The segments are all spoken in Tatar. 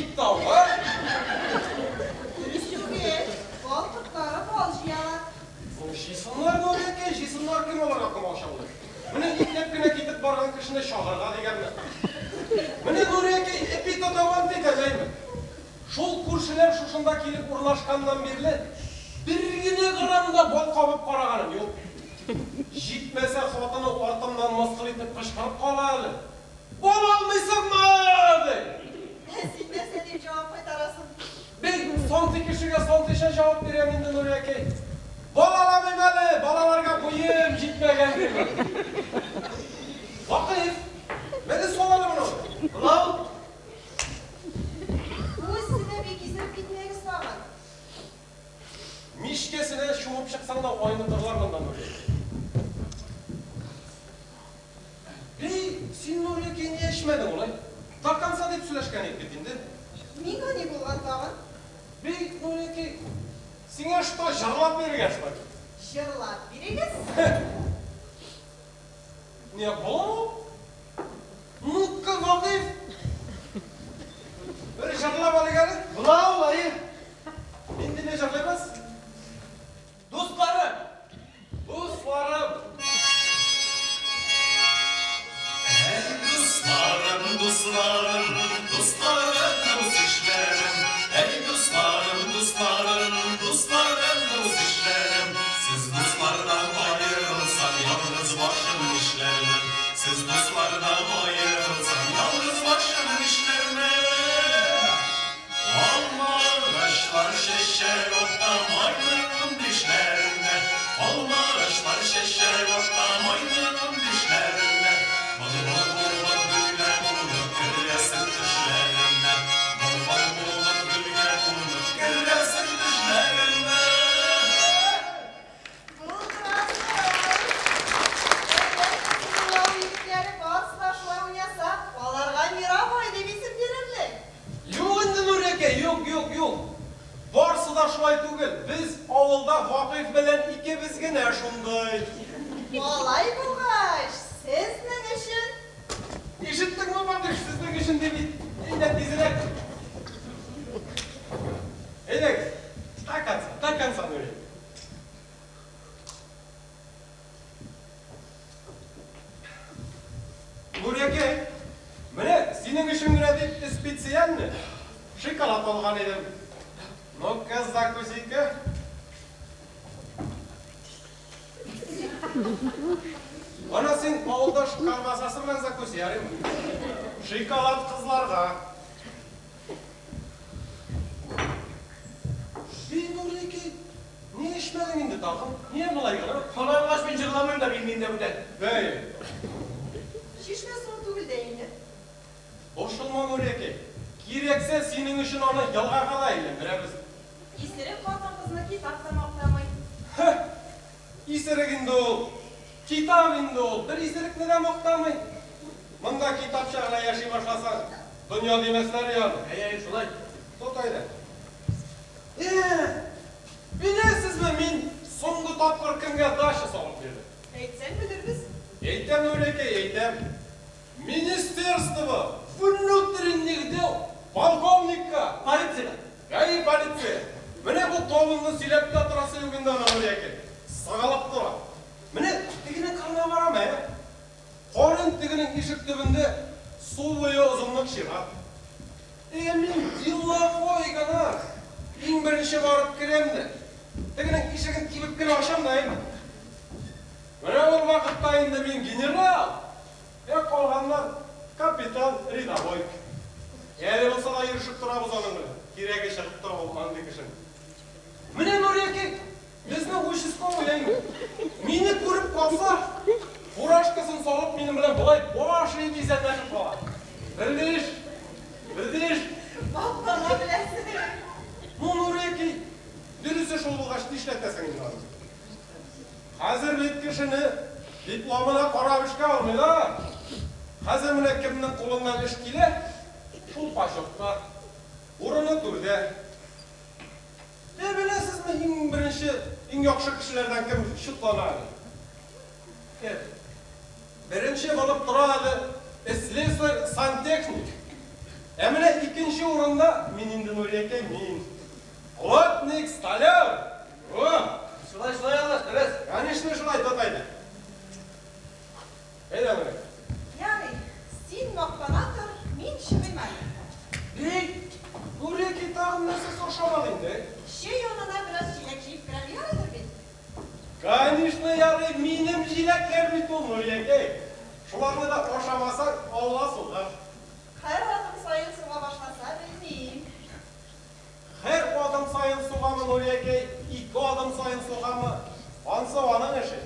китте ауга? Дөрес түгел. Бал кортлары бал җыялар. Ну, җыйсыннар, Нурикәй, җыйсыннар, кем аларга комачаулый? Менә ипләп кенә китеп барган кешене чагырга дигәнме? Менә Нурикәй эпитотаван дип әйме? Шул күршеләр шушында килеп урнашканнан бирле бер генә грамм да бал кабып караганым юк. Җитмәсә хатыны артымнан мыскыл итеп кычкырып кала әле. Бал алмыйсыңмы? Ди. Ә син нәрсә дип җавап кайтарасың? Бик сантый кешегә сантыйча җавап бирәм инде, Нурикәй. Бал аламыйм әле, балаларга буем җитмәгән дим. Вакыйф, менә сал әле моны. Былау. Үз сенә бик исереп китмәгез тагын. Мичкәсенә чумып чыксаң да айнытырлар моннан, Нурикәй. Би, син, Нурикәй, ни эчмәдең улай? До конца дип сөйләшкән идек бит инде. Миңа ни булган тагын? Би, Нурикәй, сиңа что, җырлап бирергә что? Җырлап бирегез. Не була? Ну-ка, Вакыйф. Бер җырлап алыйк әле. Былау, әйе. Инде не җырлыйбыз? Дусларым. Дусларым. Әй, дусларым, дусларым, дусларым, дус ишләрем. Әй, дусларым, дусларым, дусларым, дус ишләрем. Сез дуслардан аерылсам, ялгыз башым нишләрмен? Сез дуслардан аерылсам, ялгыз башым нишләрмен? Алма агачлар чәчәк ата майның 15-ләрендә. Алма агачлар чәчәк ата майның 15-ләрендә. Бал-бал булып гөлгә кунып керәсең төшләремә. Бал-бал булып гөлгә кунып керәсең төшләремә. Булдырасың. Әгәр безнең авыл егетләре барысы да шулай уйнаса, аларга мировой дип исем бирерлек. Юк инде, Нурикәй, юк, юк, юк. Барсы да шулай түгел. Без авылда Вакыйф белән икебез генә шундый. Алай булгач, сезнең өчен Ишеттеңме, Вакыйф, сезнең өчен дип әйдә тизрәк. Әйдәгез, до конца, до конца, Нурикәй. Нурикәй, менә синең өчен генә дип специально шоколад алган идем. Ну-ка, закуси-ка. Ана син авылдаш колбасасы белән закуси, ярыймы? Шоколад кызларга. Би, Нурикәй, ни эчмәдең инде тагын? Ния болай гына? Алай мин җырламыйм да белмим дә бүтән. Бәй, чишмә суы түгел дә инде. борчылма, Нурикәй. Кирәксә, синең өчен аны елгага да әйләндерәбез. Исерек хатын-кызны китап та мактамый. Һе, исерек инде ул. Китап инде ул. Бер исерекне дә мактамый. Монда китапча гына яши башласаң, дөнья димәсләр яны. Әй, әй, шулай. Тот әйдә. Беләсезме, мин соңгы тапкыр кемгә дача салып бирдем? Әйтсәң белербез. Әйтәм, Нурикәй, әйтәм. Министерство внутренних дел полковникка. Полициягә. Әй, полиция. Менә бу табынны сөйләп тә торасы юк инде ана, Нурикәй. Сагалап тора. Менә тегенең кырына барам, ә? Карыйм, тегенең ишек төбендә су буе озынлык чират. Мин деловой гына. Иң беренче барып керәм дә. Тегенең ишеген тибеп кенә ачам да инде. Менә ул вакытта инде мин генерал, ә калганнар капитан рядовой. Әле булса да йөрешеп торабыз аның белән. Кирәге чыгып тора ул андый кешенең. Менә Нурикәй, безнең участковый әйме. Мине күреп калса, фуражкасын салып минем белән болай баш иеп исәнләшеп кала. Белдеш, белдеш. Мактана беләсең. Ну, Нурикәй, дөресе шул булгач нишләтәсең инде аны? Хәзер бит кешене дипломына карап эшкә алмыйлар. Хәзер менә кемнең кулыннан эш килә, шул почетта, урыны түрдә. Беләсезме, иң беренче, иң яхшы кешеләрдән кем чутлана әле? Беренче булып тора әле слесарь сантехник. Ә менә икенче урында мин инде, Нуриякәй, мин. Плотник, столяр. О! Шулай, шулай, авылдаш, дөрес. Конечно, шулай, тот әйдә. Әйдә, Нурия. Ярый, син мактана тор, мин чыгыйм әле. Бик, Нуриякәй, тагын нәрсә ошамады инде? Чәй янына бераз җиләк җыеп керәм, ярыйдыр бит? Конечно, ярый, минем җиләкләр бит ул, Нуриякәй. Шуларны да ашамасаң, Алла сугар. Һәр адым саен суга башласа, белмим. Һәр адым саен сугамы, Нуриякәй, ике адым саен сугамы, ансы аның эше.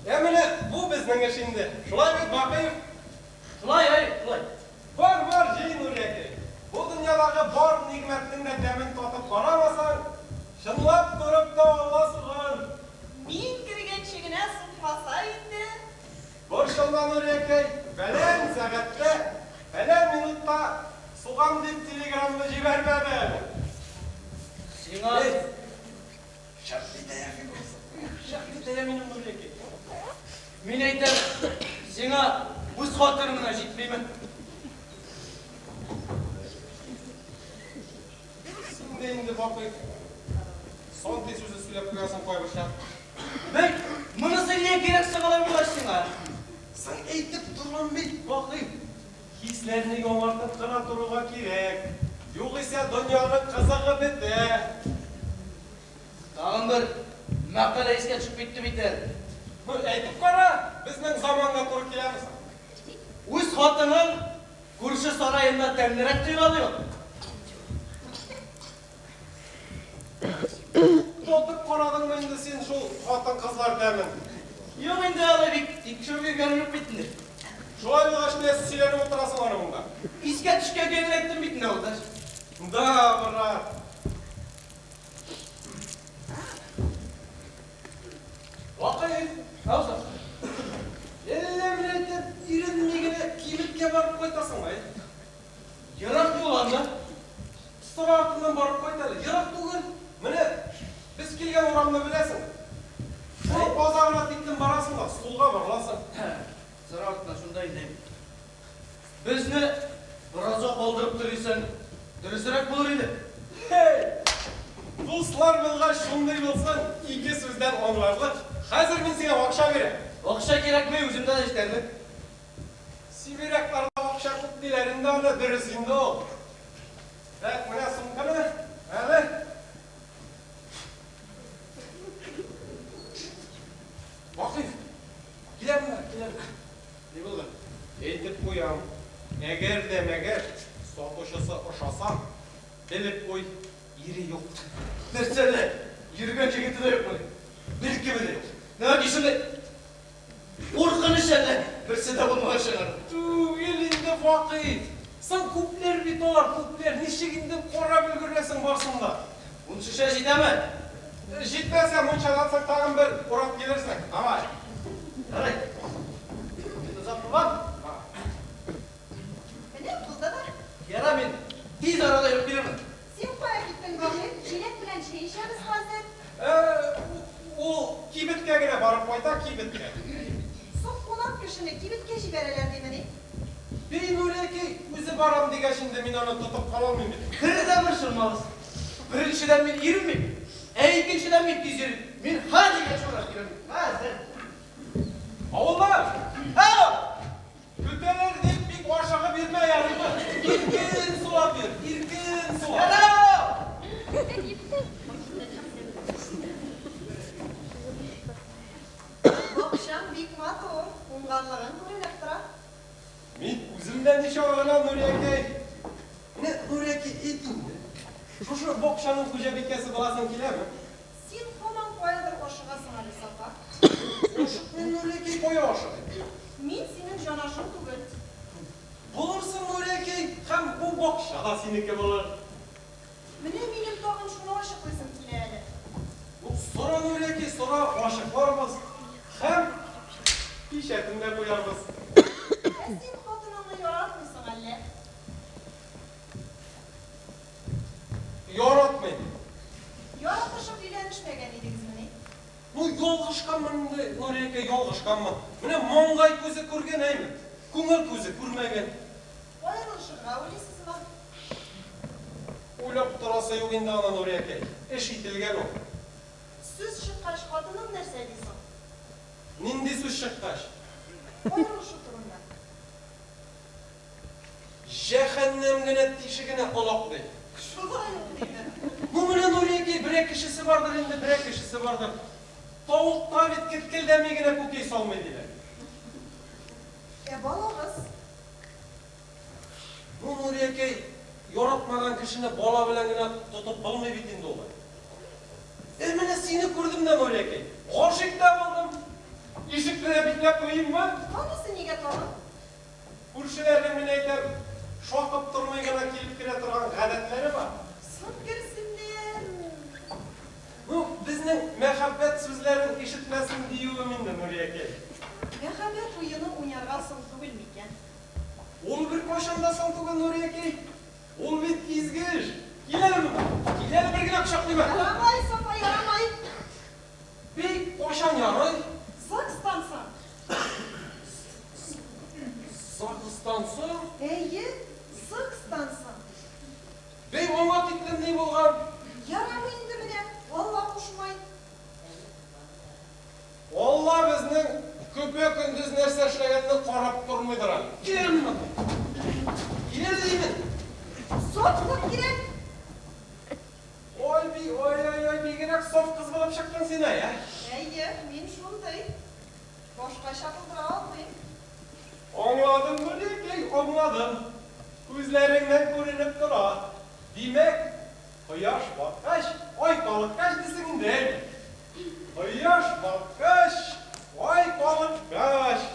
Ә менә бу безнең эш инде. Шулай бит, Бакыев? Шулай, әй, шулай. Бар, бар, җый, Нуриякәй. Бу дөньядагы бар нигъмәтнең дә тәмен татып карамасаң, чынлап торып та Алла сугар. Мин кергәнче генә сукмаса инде. Борчылма, Нуриякәй, фәлән сәгатьтә, фәлән минутта сугам дип телеграмма җибәрмәде әле. Сиңа Шәп итә, шәп итә минем Нуриякәй. Мин әйтәм, сиңа үз хатының гына җитмиме? Син дә инде, Бакыев, сантый сүзе сөйләп куясың кайбер чак. Бәй, монысы нигә кирәк соң алай булгач сиңа? Соң әйтеп торам бит, Бакыев. Хисләрне яңартып кына торырга кирәк. Югыйсә дөньяның кызыгы бетә. Тагын бер мәкалә искә төшеп китте бит әле. Ну, әйтеп кара, безнең заманга туры киләме соң? Үз хатының күрше сараенда тәмлерәк тоела ди ул. Татып карадыңмы инде син шул хатын-кызлар тәмен? Юк инде, алай бик тикшереп йөргәнем юк бит инде. Шулай булгач, менә сөйләнеп утырасың аны монда. Искә төшкәнгә генә әйттем бит инде, авылдаш. Да, брат. Вакыйф, Ауза. Әллә менә әйтеп, иренми генә кибеткә барып кайтасың, әй? Ерак юл анда. Сыра артыннан барып кайт әле. Ерак түгел. Менә без килгән урамны беләсең. Шул базарына тиклем барасың да, сулга борыласың. Сыра артыннан шунда инде. Безне беразга калдырып торыйсың, дөресрәк булыр иде. Хей! Дуслар булгач шундый булсын, ике сүздән аңларлык. Хәзер мин сиңа акча бирәм. Акча кирәкми, үземдә дә җитәрлек. Сибирякларда акча күп диләр инде аны, дөрес инде ул. Так, менә сумканы, әле. Вакыйф, киләм менә, киләм. Ни булган? Әйтеп куям. Әгәр дә мәгәр сатучысы ошаса, белеп куй, ире юк. Нәрсә әле? Йөргән җегете дә юкмыни? Беркеме дә юк. Нәки шундый куркыныч әллә? Берсе дә булмаган чыгар. Түгел инде, Вакыйф. Соң күпләр бит алар, күпләр. Ничек инде карап өлгерәсең барсын да? Ун шешә җитәме? Җитмәсә, мунчадан соң тагын бер урап килерсең. Давай. Ярый. Мин озак булмам. Менә булды да. Яра, мин тиз арада йөреп килермен. Син кая киттең, Вакыйф? Җиләк белән чәй эчәбез хәзер. Ул кибеткә генә барып кайта, кибеткә. Соң кунак кешене кибеткә җибәрәләр димени? Бей, Нурәкәй, үзе барам дигәч инде мин аны тотып кала алмыйм бит. Бер дә борчылмагыз. Беренчедән мин иренмим, ә икенчедән мин тиз йөрим. Мин һа дигәнче урап киләм. Хәзер. Авыллар! Ау! Көтәләр дип бик ашыгып йөрмә, ярыймы? Иркен сулап йөр, иркен сулап. Ярау! Бакчаң бик матур, уңганлыгың күренеп тора. Мин үзем дә ничә гына, Нуриякәй. Менә, Нуриякәй, әйт инде. Шушы бакчаның хуҗабикәсе буласың киләме? Син һаман каядыр ашыгасың әле, Сафа. Ашыкмыйм, Нуриякәй, кая ашыгыйм? Мин синең җанашың түгел. Булырсың, Нуриякәй, һәм бу бакча да синеке булыр. Менә минем тагын шуны ачыклыйсым килә әле. Ну, сора, Нуриякәй, сора, ачыкларбыз һәм пичәтен дә куярбыз. Ә син хатыныңны яратмыйсың әллә? Яратмыйм. Яратышып өйләнешмәгән идегезмени? Ну, ялгышканмын инде, Нуриякәй, ялгышканмын. Менә маңгай күзе күргән, әйме? Күңел күзе күрмәгән. Аерылышырга уйлыйсызмы? Уйлап торасы юк инде аны, Нуриәкәй. Эш ителгән ул. Сүз чыккач, хатының нәрсә ди соң? Нинди сүз чыккач? Аерылышу турында. Җәһәннәм генә тишегенә олак ди. Шулай ук диде. Бу менә Нуриәкәй, берәр кешесе бардыр инде, берәр кешесе бардыр. Тавыкка бит кеткелдәми генә күкәй салмый диләр. Ә балагыз? Бу Нуриәкәй, яратмаган кешене бала белән генә тотып булмый бит инде ул. Ә менә сине күрдем дә, Нуриәкәй. Гашыйк та булдым. Ишекне дә бикләп куйыйммы? Анысы нигә тагын? Күршеләрнең, мин әйтәм, шакып тормый гына килеп керә торган гадәтләре бар. Соң керсеннәр. Ну, безнең мәхәббәт сүзләрен ишетмәсен диюем инде, Нуриәкәй. Мәхәббәт уены уйнарга соң түгел микән? Ул беркайчан да соң түгел, Нуриәкәй. Ул бит изге эш. Кил әле монда. Кил әле, бер генә кочаклыйм әле. Ярамый, Сафа, ярамый. Бик кайчан ярый? ЗАГСтан соң. ЗАГСтан соң? Әйе, ЗАГСтан соң. Бей, моңа тиклем ни булган? Ярамый инде менә, Алла кушмай. Алла безнең көпә-көндез нәрсә эшләгәнне карап тормыйдыр әле. Кил әле монда. Кил әле димен. Сафлык кирәк. Ой, би, ой, ой, ой, бигрәк саф кыз булып чыктың син, әй, ә? Әйе, мин шундый. Башкача булдыра алмыйм. Аңладым, Нурикәй, аңладым. Күзләреңнән күренеп тора. Димәк, кояш баткач, ай калыккач дисең инде, әй. Кояш баткач, ай калыккач.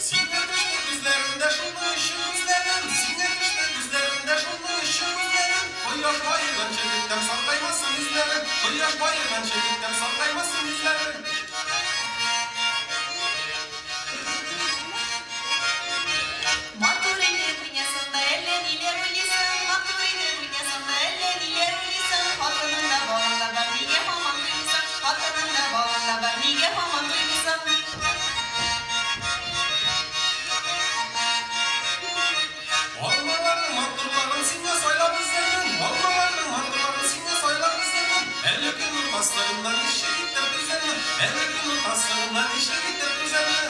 Сиңа төште күзләрендә шуның өчен күзләрем, сиңа төште күзләрендә шуның өчен күзләрем. Кояш баеган чәчәктән саргаймасын йөзләрең, кояш баеган чәчәктән саргаймасын йөзләрең. Матур итеп уйнасаң да әллә ниләр уйлыйсың, матур итеп уйнасаң да әллә ниләр уйлыйсың. Хатының да балаң да бар, нигә һаман туймыйсың? Хатының да балаң да бар, нигә һаман туймыйсың? Алмаларның матурларын сиңа сайлап эзләдем, алмаларның матурларын сиңа сайлап эзләдем. Әле көн уртасыннан ничек итеп түзәрмен, әле көн уртасыннан ничек итеп түзәрмен.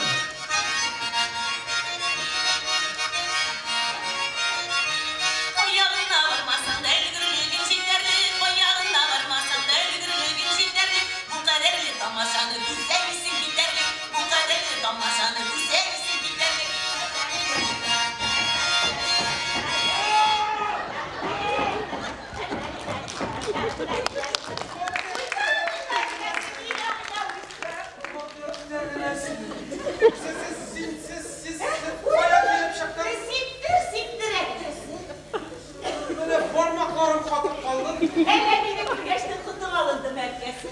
Аягына бармасаң да өлгерлегең җитәрлек, аягына бармасаң да өлгерлегең җитәрлек. Бу кадәрле тамашаны күрсәң китәрлек, бу кадәрле тамашаны күрсәң китәрлек. Сез, сез, син, сез, сез, сез кая килеп чыктың? Сиптер, сиптер әткәсе. Менә бармакларым катып калды. Әллә мине күргәч тә котың алынды әткәсе.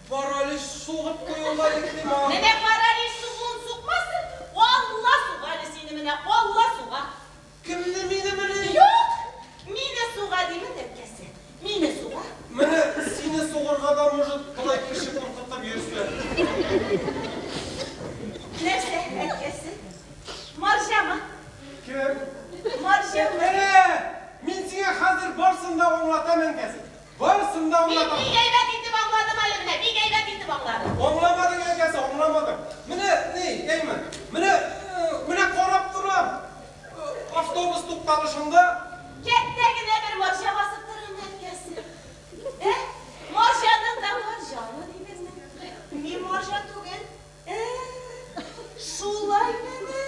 Паралич сугып куюлар ихтимал. Менә паралич сугуын сукмасын, Алла суга әле сине менә, Алла суга. Кемне, мине мени? Юк, мине суга димен әткәсе. Мине суга. Менә сине сугырга да может болай кеше куркытып йөрсә. Нәрсә әткәсе? Марҗамы? Кем? Марҗамы? Менә, мин сиңа хәзер барсын да аңлатам, әнкәсе. Барсын да Мин аңлатам. бик әйбәт итеп аңладым әле менә, бик әйбәт итеп аңладым. Аңламадың, әнкәсе, аңламадың. Менә ни, әйме? Менә, менә карап торам. Автобус тукталышында Кәттә генә бер марҗа басып торам әткәсе. Ә? Марҗаның да марҗаны дибезме? Мин марҗа түгел. Шулай менә.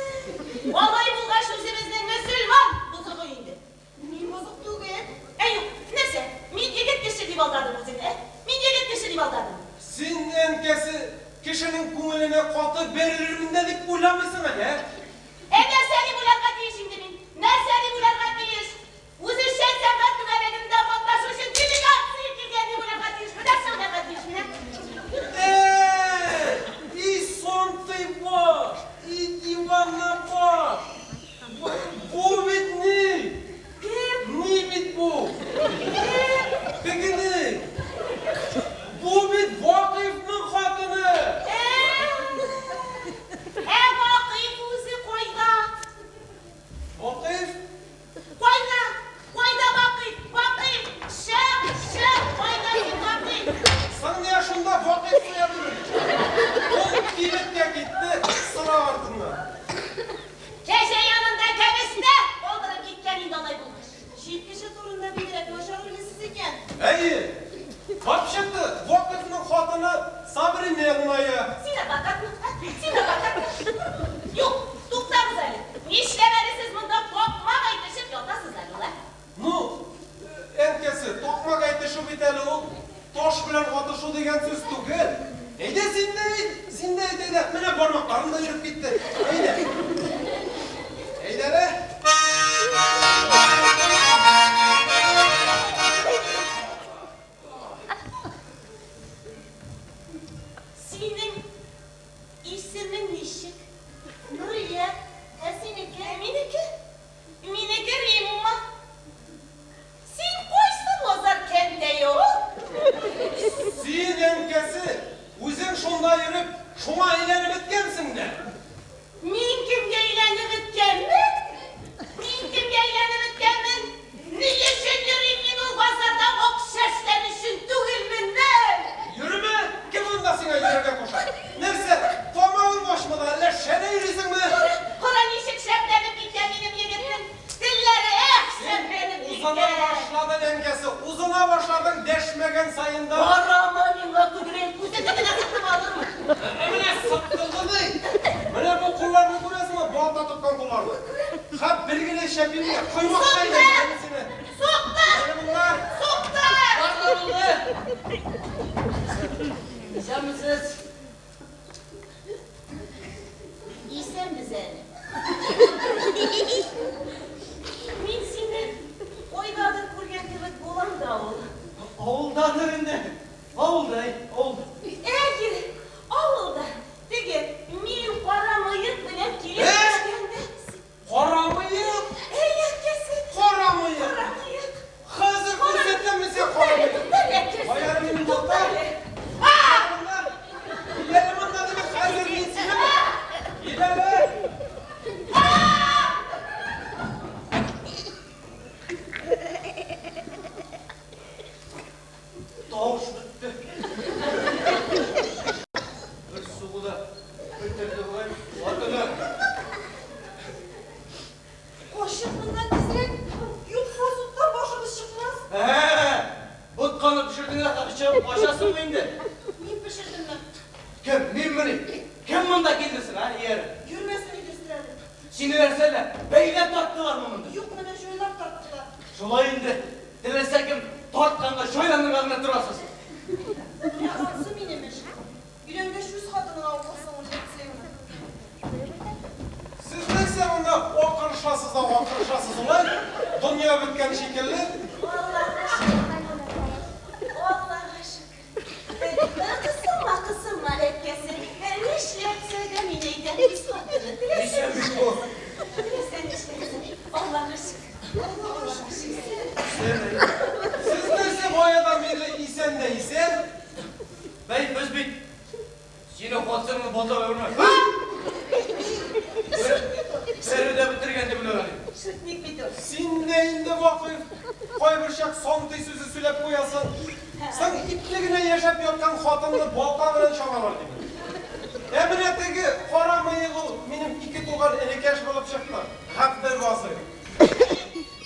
Алай булгач үзебезнең мөселман бозыгы инде. Мин бозык түгел. Әй юк, нәрсә? Мин егет кеше дип алдадым үзеңне, ә? Мин егет кеше дип алдадым. Син, әнкәсе, кешенең күңеленә каты бәрелермен дә дип уйламыйсың әле, ә? Ә нәрсә дип уйларга тиеш инде мин? Нәрсә дип уйларга тиеш? Үзешчән сәнгать түгәрәгендә катнашу өчен делегация килгән дип уйларга тиеш. Нәрсә уйларга тиеш мин, ә? Э, и сон ты баш, и дивана баш. Бу бит ни? Кем? Ни бит бу? Кем? Тегене. Бу бит Вакыйфның современная. Син адвокатмы? Син адвокатмы? Юк, туктагыз әле. Нишләп әле сез монда такмак әйтешеп ятасыз әле, улай? Ну, әнкәсе, такмак әйтешү бит әле ул таш белән атышу дигән сүз түгел. Әйдә син дә әйт, син дә әйт, әйдә. Менә бармакларым да йөреп китте. Әйдә. Әйдә әле. Синең исемең ничек? Нурия, ә синеке? Минеке? Минеке Римма. Син кайсы базар кәнтәе ул? Син, әнкәсе, үзең шунда йөреп, шуңа әйләнеп беткәнсең дә. Мин кемгә әйләнеп беткәнмен? Мин кемгә әйләнеп беткәнмен? Ни өчен йөрим мин ул базарда акча эшләр өчен түгелмен? Йөрмә, кем анда сиңа йөрергә куша? Нәрсә, тамагың ачмады, әллә шәнә йөрисеңме? Кара ничек шәпләнеп киткән минем егетнең телләре, эх, шәпләнеп Узына киткән. башладың, әнкәсе, узына башладың, дәшмәгән саен да. Карама миңа күкрәк. Үзеңне генә сытып алырмын. Ә менә сыттылды ди. Менә бу кулларны күрәсеңме? Балта тоткан кулларны. Хәп бер генә шәпимгә коймакка әйләндерәм сине. Сукты! Әле монда. Сукты! Барлар булды. Исәнмесез? Исәнбез әле. Мин сине кайдадыр күргән кебек булам да ул. Авылдадыр инде. Авылда, авылда. Әйе, авылда. Теге мин кара мыек белән килеп Э? төшкәндә. Кара мыек, Әй, әткәсе. кара мыек. Кара мыек. Хәзер күрсәтәм мин сиңа кара мыек. Туктале, әткәсе. Кая әле минем балта? Туктале. Монда. Кил әле монда димә, хәзер мин сине. Кил әле. Тавыш бетте. Бер сугуда бетерде бугай. Хатыны. Качыйк моннан тизрәк. Юкса судтан башыбыз чыкмас. Ә, ботканы пешердең дә качып качасыңмы инде? Мин пешердемме? Кем? Минмени? Кем монда килдесең, а, ияреп? Йөрмәсен иде өсләре. Сине нәрсәләр? Бәйләп тарттылармы монда? Юк, менә җайлап тарттылар. Шулай инде. Теләсә кем тартканга җайланырга гына торасыз. Менә ансы минем эш. Өйләнгәч үз хатыныңа укырсың ул лекцияне. Сез нәрсә монда акырышасыз да акырышасыз улай? Дөнья беткән шикелле. Аллага шөкер. Аллага шөкер. Кысылма, кысылма, әткәсе. Нишләтсә дә мин әйтәм, үз хатыны. Теләсә Исән бит бу. Теләсә нишләтсен. Аллага шөкер. Аллага шөкер. Сез нәрсә баядан бирле исән дә исән? Бәй, без бит сине хатыныңны балта белән Бәрү дә бетергән дип уйлаган идем. Шутник бит ул. Син дә инде Вакыйф, кайбер чак сантый сүзе сөйләп куясың. Соң ипле генә яшәп яткан хатынны балта белән чабалар димен. Ә менә теге кара мыек ул минем ике туган энекәш булып чыкты. Габделбасыйр.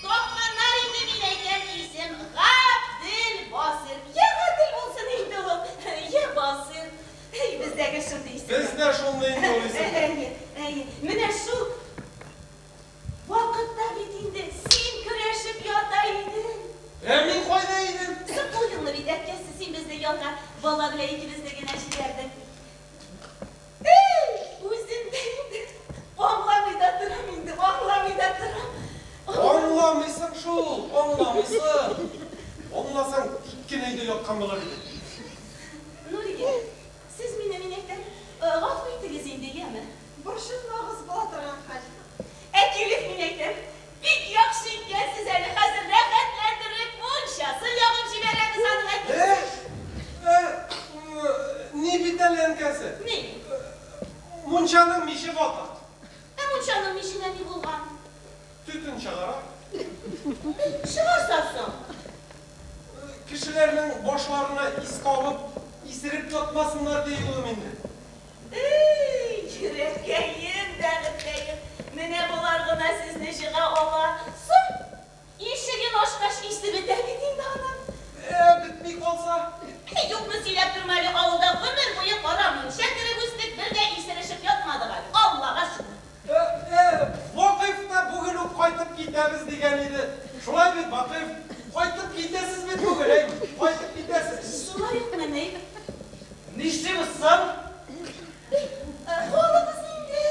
Тапканнар инде мин әйтәм исем Габделбасыр. Я Гадел булсын инде ул, я Басыр. Әй, бездәге шундый исем. Бездә шундый инде ул исем. Әйе, әйе. Менә шул вакытта бит инде син көрәшеп ята идең. Ә мин кайда идем? Соң куйдыңмы бит, әткәсе, син безне янга бала белән икебезне генә җибәрдең. Эй, үзем дә инде аңламый да торам инде, аңламый да торам. Аңламыйсың шул, аңламыйсың. Аңласаң, тик кенә өйдә яткан булыр идең. Нурия, сез мине мин әйтәм, гафу итегез инде, яме? Борчылмагыз, була торган хәл. Ә килеп мин әйтәм, бик яхшы иткәнсез әле, хәзер рәхәтләндереп мунчасын ягып җибәрәбез аның әткәсе. Ни бит әле, әнкәсе? Ни? Мунчаның миче ватык. Ә мунчаның миченә ни булган? Төтен чыгара. Чыгарса соң? Кешеләрнең башларына ис кабып, исереп ятмасыннар дип улым инде. Эй, йөрәккәем, бәгырькәем, менә болар гына сезне җыга ала. Соң, ишеген ачкач исе бетә бит инде аның. Бетми калса? Юкны сөйләп торма әле, авылда гомер буе Нишлибез соң? Калыгыз инде.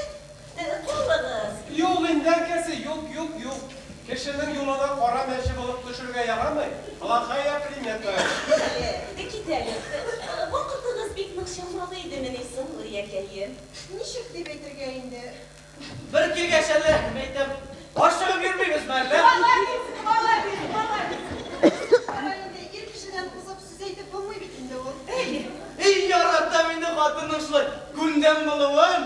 Калыгыз. Юк инде, әнкәсе, юк, юк, юк. Кешенең юлына кара мәче булып төшергә ярамый. Плохая примета. Әле, кит әле. Вакытыгыз бик нык чамалы идемени соң, Нуриякәем? Ничек дип әйтергә инде? Бер килгәч әле, мәйтәм, ашыгып йөрмибезме әллә? Молодец, молодец, молодец. Кара инде, ир кешедән узып сүз әйтеп булмый бит инде ул. Әйе. Эй, яратам инде хатынның шулай күндәм булуын.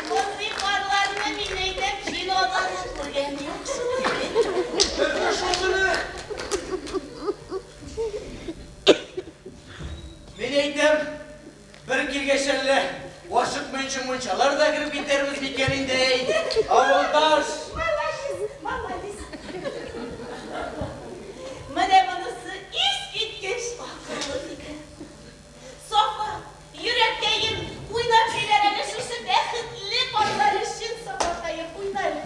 Мондый парларны мин әйтәм, кинодан ук күргән юк шул. Менә шушыны. Мин әйтәм, бер килгәч әллә ашыкмыйча мунчалар да кереп китәрбез микән инде, әй, авылдаш. Молодец, молодец. Менә монысы искиткеч акыллы фикер. Сафа, йөрәккәем, уйнап җибәр әле шушы бәхетле парлар өчен, Сафакаем, уйна әле.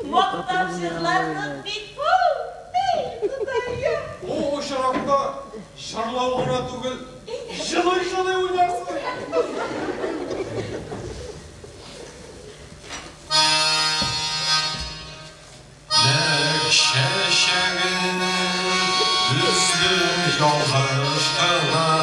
Мактап җырларлык бит бу. Эй, Ходаем. Бу очракта җырлау гына түгел, җылый-җылый уйнарсың. Мәк чәчәген өздем ялгыш кына.